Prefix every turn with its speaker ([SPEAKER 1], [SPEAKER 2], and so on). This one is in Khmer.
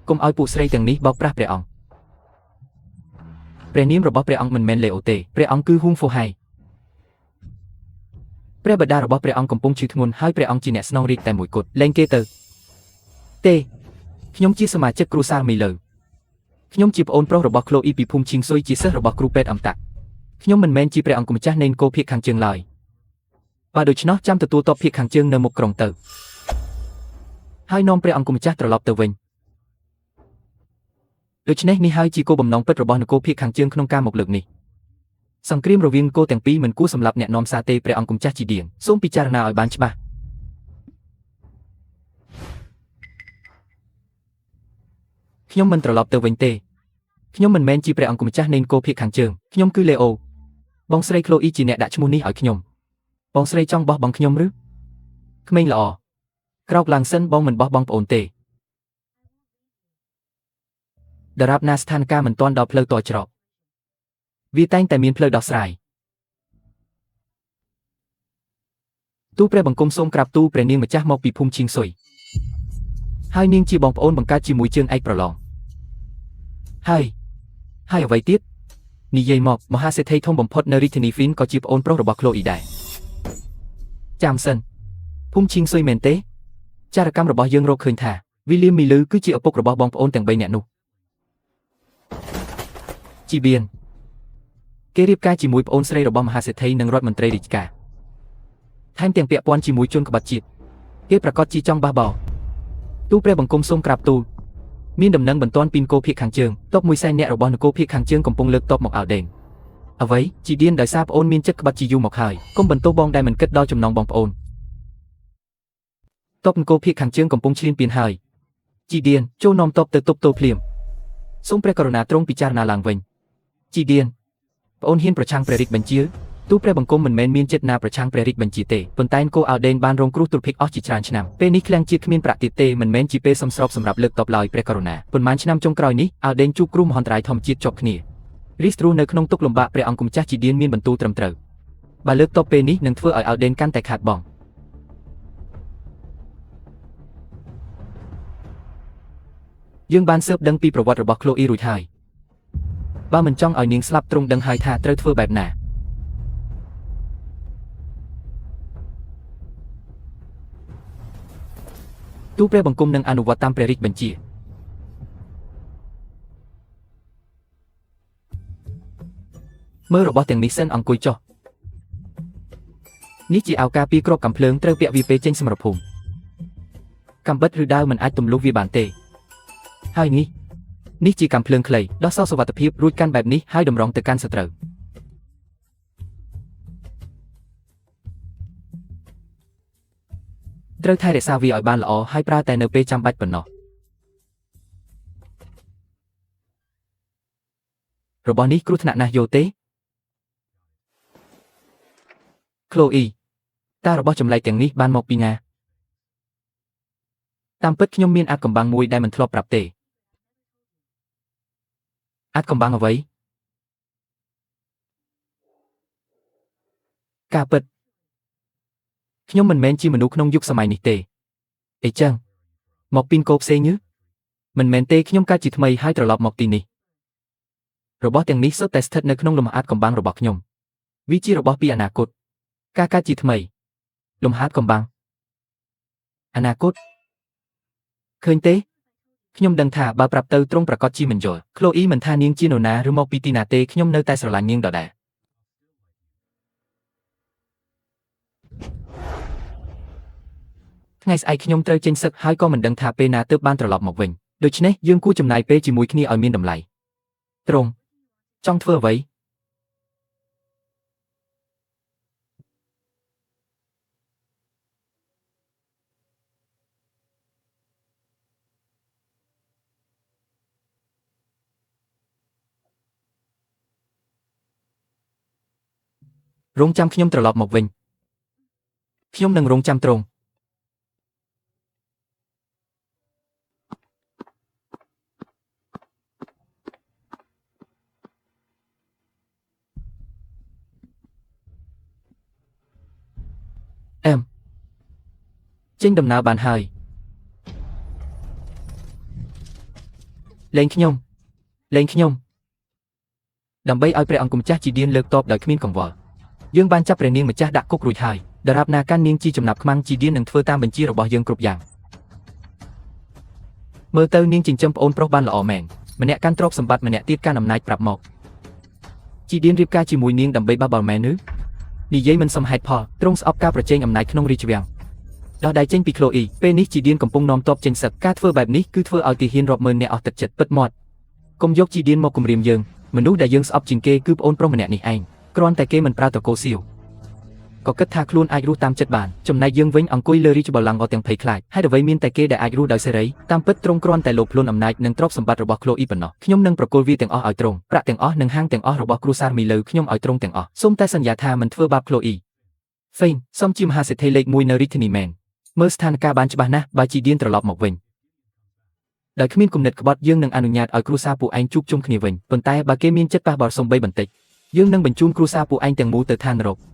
[SPEAKER 1] កុំឲ្យពួកស្រីទាំងនេះបោកប្រាស់ព្រះអង្គព្រះនាមរបស់ព្រះអង្គមិនមែនលេអូទេព្រះអង្គគឺហ៊ូងហ្វូហៃព្រះបិតារបស់ព្រះអង្គកំពុងឈឺធ្ងន់ហើយព្រះអង្គជាអ្នកស្នងរាជតែមួយគត់លែងគេទៅទេខ្ញុំជាសមាជិកគ្រួសារមីលើខ្ញុំជាប្អូនប្រុសរបស់ក្លូអ៊ីពីភូមិឈៀងស៊ុយជាសិស្សរបស់គ្រូពេទ្យអមតៈខ្ញុំមិនមែនជាព្រះអង្គម្ចាស់នៃនគរភាគខាងជើងឡើយបើដូច្នោះចាំទទួលតបភាគខាងជើងនៅមុខក្រុងទៅហើយនាំព្រះអង្គម្ចាស់ត្រឡប់ទៅវិញដូច្នេះនេះហើយជាគោលបំណងពិតរបស់នគរភាគខាងជើងក្នុងការមកលើកនេះសង្គ្រាមរវាងនគរទាំងពីរមិនគួរសម្លាប់អ្នកនាំសារទេព្រះអង្គម្ចាស់ជីដៀងសូមពិចារណាឲ្យបានច្បាស់ខ្ញុំមិនត្រឡប់ទៅវិញទេខ្ញុំមិនមែនជាព្រះអង្គម្ចាស់នៃនគរភាគខាងជើងខ្ញុំគឺលេអូបងស្រីក្លូអ៊ីជាអ្នកដាក់ឈ្មោះនេះឲ្យខ្ញុំបងស្រីចង់បោះបង់ខ្ញុំឬក្មេងល្អក្រោកឡើងសិនបងមិនបោះបង់ប្អូនទេដរាបណាស្ថានភាពមិនទាន់ដល់ផ្លូវតច្រកវាតែងតែមានផ្លូវដោះស្រាយទូព្រះបង្គំសូមក្រាបទូលព្រះនាងម្ចាស់មកពីភូមិឈៀងស៊ុយហើយនាងជាបងប្អូនបង្កើតជាមួយជើងឯកប្រឡងហើយអ្វីទៀតនិយាយមកមហាសេដ្ឋីធំបំផុតនៅរាជធានីហ្វីនក៏ជាប្អូនប្រុសរបស់ក្លូអ៊ីដែរចាំសិនភូមិឈៀងស៊ុយមែនទេចារកម្មរបស់យើងរកឃើញថាវីលៀមមីលឺគឺជាឪពុករបស់បងប្អូនទាំង3នាក់នោះជីបៀនគេរៀបការជាមួយប្អូនស្រីរបស់មហាសេដ្ឋីនិងរដ្ឋមន្ត្រីរាជការថែមទាំងពាក់ព័ន្ធជាមួយជនក្បត់ជាតិគេប្រកាសជាចង់បះបោទូព្រះបង្គំសូមក្រាបទូលមានដំណឹងបន្ទាន់ពីនគរភាគខាងជើងទ័ព100,000នាក់របស់នគរភាគខាងជើងកំពុងលើកទ័ពមកអាល់ដេនអ្វីជីឌៀនដោយសារប្អូនមានចិត្តក្បត់ជាយូរមកហើយកុំបន្ទោសបងដែលមិនគិតដល់ចំណងបងប្អូនទ័ពនគរភាគខាងជើងកំពុងឈ្លានពានហើយជីឌៀនចូលនាំទ័ពទៅទប់ទល់ភ្លាមសូមព្រះករុណាទ្រង់ពិចារណាឡើងវិញជីឌៀនប្អូនហ៊ានប្រឆាំងព្រះរាជបញ្ជាទូព្រះបង្គំមិនមែនមានចិត្តណាប្រឆាំងព្រះរាជបញ្ជាទេប៉ុន្តែនគរអាល់ដេនបានរងគ្រោះទុរភិក្សអស់ជាច្រើនឆ្នាំពេលនេះឃ្លាំងជាតិគ្មានប្រាក់ទៀតទេមិនមែនជាពេលសមស្របសម្រាប់លើកតបឡើយព្រះករុណាប៉ុន្មានឆ្នាំចុងក្រោយនេះអាល់ដេនជួបគ្រោះមហន្តរាយធម្មជាតិជាប់គ្នារីស្ទ្រោះនៅក្នុងទុក្ខលំបាកព្រះអង្គម្ចាស់ជីឌៀនមានបន្ទូលត្រឹមត្រូវបើលើកតបពេលនេះនឹងធ្វើឲ្យអាល់ដេនកាន់តែខាតបង់យើងបានស៊ើបដឹងពីប្រវត្តិរបស់ក្លូអ៊ីរួចហើយបើមិនចង់ឲ្យនាងស្លាប់ទ្រង់ដឹងហើយថាត្រូវធ្វើបែបណាទូព្រះបង្គំនឹងអនុវត្តតាមព្រះរាជបញ្ជាមើលរបស់ទាំងនេះសិនអង្គុយចុះនេះជាឱកាសពីក្របកាំភ្លើងត្រូវពាក់វាពេលចេញសមរភូមិកាំបិតឬដាវមិនអាចទម្លុះវាបានទេហើយនេះជាកាំភ្លើងខ្លីដោះសោសុវត្ថិភាពរួចកាន់បែបនេះហើយតម្រង់ទៅកាន់សត្រូវត្រូវថែរក្សាវាឲ្យបានល្អហើយប្រើតែនៅពេលចាំបាច់ប៉ុណ្ណោះរបស់នេះគ្រោះថ្នាក់ណាស់យល់ទេក្លូអ៊ីតើរបស់ចម្លែកទាំងនេះបានមកពីណាតាមពិតខ្ញុំមានអាថ៌កំបាំងមួយដែលមិនធ្លាប់ប្រាប់ទេអាថ៌កំបាំងអ្វីការពិតខ្ញុំមិនមែនជាមនុស្សក្នុងយុគសម័យនេះទេអីចឹងមកពីនគរផ្សេងឬមិនមែនទេខ្ញុំកើតជាថ្មីហើយត្រឡប់មកទីនេះរបស់ទាំងនេះសុទ្ធតែស្ថិតនៅក្នុងលំហាត់កំបាំងរបស់ខ្ញុំវាជារបស់ពីអនាគតការកើតជាថ្មីលំហាត់កំបាំងអនាគតឃើញទេខ្ញុំដឹងថាបើប្រាប់ទៅទ្រង់ប្រកាសជាមិនយល់ក្លូអ៊ីមិនថានាងជានរណាឬមកពីទីណាទេខ្ញុំនៅតែស្រឡាញ់នាងដដែលថ្ងៃស្អែកខ្ញុំត្រូវចេញសឹកហើយក៏មិនដឹងថាពេលណាទើបបានត្រឡប់មកវិញដូច្នេះយើងគួរចំណាយពេលជាមួយគ្នាឲ្យមានតម្លៃទ្រង់ចង់ធ្វើអ្វីរងចាំខ្ញុំត្រឡប់មកវិញខ្ញុំនឹងរងចាំទ្រង់អែមចេញដំណើរបានហើយ លែងខ្ញុំលែងខ្ញុំដើម្បីឲ្យព្រះអង្គម្ចាស់ជីឌៀនលើកតបដោយគ្មានកង្វល់យើងបានចាប់ព្រះនាងម្ចាស់ដាក់គុករួចហើយដរាបណាកាន់នាងជាចំណាប់ខ្មាំងជីឌៀននឹងធ្វើតាមបញ្ជារបស់យើងគ្រប់យ៉ាងមើលទៅនាងចិញ្ចឹមប្អូនប្រុសបានល្អមែនម្នាក់កាន់ទ្រព្យសម្បត្តិម្នាក់ទៀតកាន់អំណាចប្រាប់មកជីឌៀនរៀបការជាមួយនាងដើម្បីបះបោលមែនឬនិយាយមិនសមហេតុផលទ្រង់ស្អប់ការប្រជែងអំណាចក្នុងរាជវាំងដោះដៃចេញពីក្លូអ៊ីពេលនេះជីឌៀនកំពុងនាំទ័ពចេញសឹកការធ្វើបែបនេះគឺធ្វើឲ្យទាហានរាប់ម៉ឺននាក់អស់ទឹកចិត្តពិតមាត់កុំយកជីឌៀនមកគំរាមយើងមនុស្សដែលយើងស្អប់ជាងគេគឺប្អូនប្រុសម្នាក់នេះឯងគ្រាន់តែគេមិនប្រើត្រកូលសៀវក៏គិតថាខ្លួនអាចរស់តាមចិត្តបានចំណែកយើងវិញអង្គុយលើរាជបល្ល័ង្កទាំងភ័យខ្លាចហេតុអ្វីមានតែគេដែលអាចរស់ដោយសេរីតាមពិតទ្រង់គ្រាន់តែលោភលន់អំណាចនិងទ្រព្យសម្បត្តិរបស់ក្លូអ៊ីប៉ុណ្ណោះខ្ញុំនឹងប្រគល់វាទាំងអស់ឲ្យទ្រង់ប្រាក់ទាំងអស់និងហាងទាំងអស់របស់គ្រួសារមីលើខ្ញុំឲ្យទ្រង់ទាំងអស់សូមតែសន្យាថាមិនធ្វើបាបក្លូអ៊ីហ្វេងសូមជាមហាសេដ្ឋីលេខ1នៅរាជធានីមែនមើលស្ថានភាពបានច្បាស់ណាស់បើជីឌៀនត្រឡប់មកវិញដោយគ្មានគំនិតក្បត់យើងនឹងអនុញ្ញាតឲ្យគ្រួសារពួកឯងជួបជុំគ្នាវិញប៉ុន្តែបើគេមានចិត្តប៉ះបោលសំបីបន្តិចយើងនឹងបញ្ជូនគ្រួសារពួកឯងទាំងមូលទៅឋាននរក។